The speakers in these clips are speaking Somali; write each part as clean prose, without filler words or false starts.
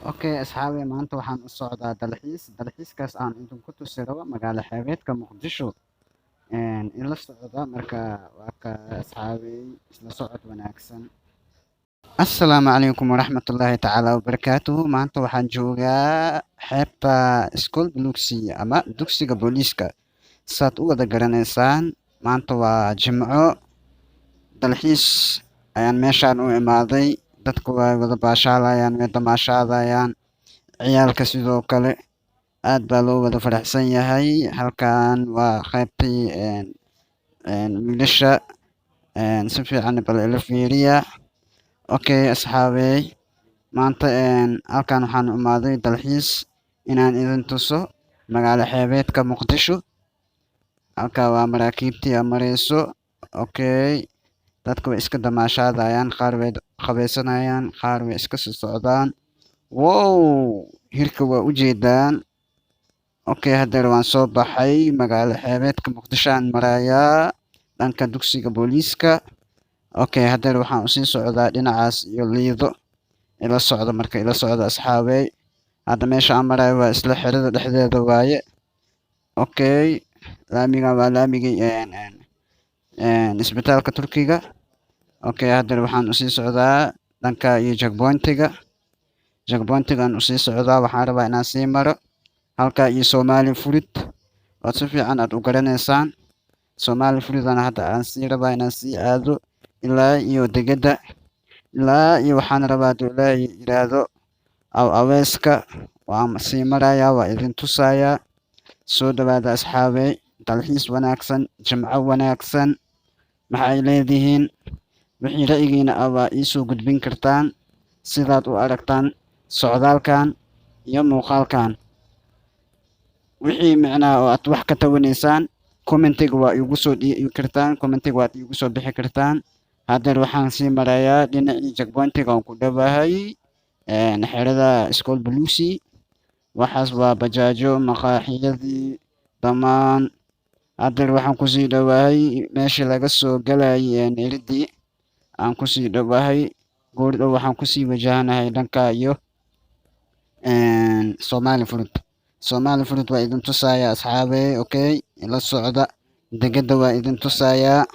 Okay asxaabi, maanta waxaan u socdaa dalxiis. Dalxiiskaas aan idinku tusi rabo magaalo xeebeedka Muqdisho. Ila socda marka. Waa ka asxaabi, isla socod wanaagsan. Assalaamu calaykum waraxmatullaahi tacaala wabarakaatuhu. Maanta waxaan joogaa xeebta School Buluusi ama dugsiga booliiska, saad u wada garanaysaan. Maanta waa Jimco, dalxiis ayaan meeshaan u imaaday. Dadku way wada baashaalayaan, way damaashaadayaan, ciyaalka sidoo kale. Aad baa loo wada faraxsan yahay. Halkan waa qaybtii wiilasha. Si fiican bal ila fiiriya. Okay asxaabey, maanta halkan waxaan u imaaday dalxiis inaan idin tuso magaalo xeebeedka Muqdisho. Halka waa maraakiibtii aa mareyso. Okay, dadka way iska damaashaadayaan, qaar way qabeysanayaan, qaar way iska soo socdaan. Wow, hirka waa ujeedaan. Okay, haddeer waan soo baxay, magaalo xeebeedka Muqdisho aan marayaa, dhanka dugsiga booliiska. Okay, haddeer waxaan usii socdaa dhinacaas iyo Liido. Ila socda marka, ila socda asxaabey. Hadda meesha aan marayo waa isla xerada dhexdeeda waaye. Okay, laamigan waa laamigii isbitaalka Turkiga. Okay, haddeer waxaan usii socdaa dhanka iyo checkpointiga. Checkpointigaan usii socdaa. Waxaan rabaa inaan sii maro halka iyo Somali Fruit, ood si fiican aad u garanaysaan. Somali Fruitana hadda aan sii rabaa inaan sii aado ilaa iyo degedda, ilaa iyo waxaan rabaa, hadduu Ilaahay yiraahdo, aw aweeska waan sii marayaa, waa idin tusayaa. Soo dhawaada asxaabey, dalxiis wanaagsan, jimco wanaagsan. Maxay leedihiin? Wixii ra'yigiina ah waa iisoo gudbin kartaan, sidaad u aragtaan socdaalkan iyo muuqaalkan. Wixii micnaha oo aad wax ka tawanaysaan, commentiga waa igu soo dhiibi kartaan, commentiga waad igu soo bixi kartaan. Haddeer waxaan sii marayaa dhinacii checkpointiga, aan ku dhowahay xerada School Buluusi. Waxaas waa bajaajo, maqaaxiyadii dhammaan. Haddeer waxaan kusii dhowahay meeshii laga soo galayay, eridii aan kusii dhowahay. Goordhow waxaan kusii wajahanahay dhanka iyo Somali Fruit. Somali Fruit waa idin tusayaa asxaabey. Okay, ila socda. Degedda waa idin tusayaa.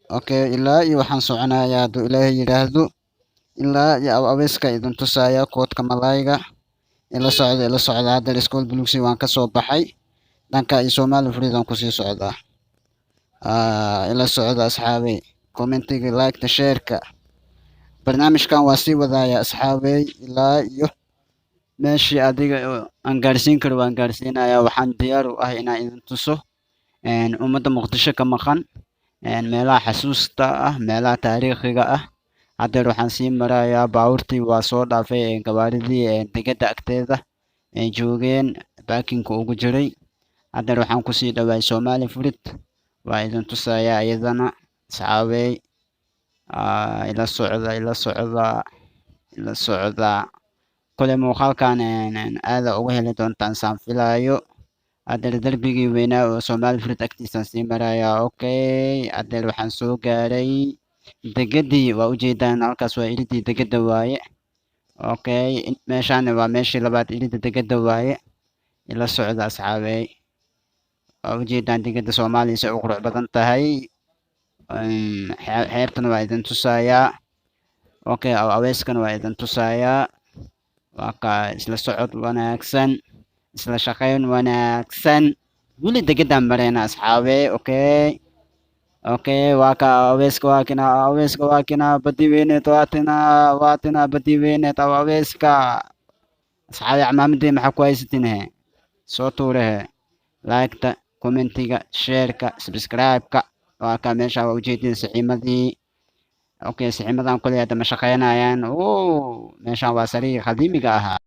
Okay, ilaa iyo waxaan soconayaa, hadduu Ilaahay yidhaahdo, ilaa iyo aw aweeska idin tusayaa, koodka malayga. Ila socda, ila socda. Haddeer School Buluusi waan kasoo baxay, dhanka iyo Somali Fruit aan kusii socdaa. Ila socda asxaabey. Commentiga, like-ta, share-ka. Barnaamijkan waa sii wadaaya asxaabey, ilaa iyo meeshii adiga aan gaarsiin karo waan gaarsiinayaa. Waxaan diyaar u ah inaan idin tuso ummadda Muqdisho ka maqan, meelaha xasuusta ah, meelaha taariikhiga ah. Haddeer waxaan sii marayaa baabuurtii, waa soo dhaafay gawaaridii degedda agteeda ay joogeen, parking-ka ugu jiray. Haddeer waxaan kusii dhawaay Somali Fruit, waa idin tusayaa iyadana asxaabey. Ila socda, ila socda, ila socda. Kole muuqaalkan aada uga heli doontaan saan filaayo. Haddeer darbigii weynaa oo Somali Fruit agtiisaan sii marayaa. Okay, haddeer waxaan soo gaaray degeddii, waa ujeedaan. Halkaas waa iridii degedda waaye. Okay, meeshaan waa meeshii labaad, irida degedda waaye. Ila socda asxaabey. Waa ujeedaan degedda Soomaaliya si u qurux badan tahay. Xeebtana waa idin tusayaa. Okay, aw aweeskana waa idin tusayaa. Waa ka isla socod wanaagsan, isla shaqayn wanaagsan. Weli degeddaan marayna asxaabe. Okay, waa ka aweeska, waa kina aweeska, waa kina badi weyneed, waa tina, waa tina badi weyneed aw aweeska. Asxaabe, camaamadii maxaa ku haysatin? He, soo tuurehe like-ta, commentiga, share-ka, subscribe-ka. Waa ka meesha, waa ujeedin siciimadii. Okay, siciimadan kuley hadda ma shaqeynayaan. Oh, meeshan waa sariir qadiimiga ahaa.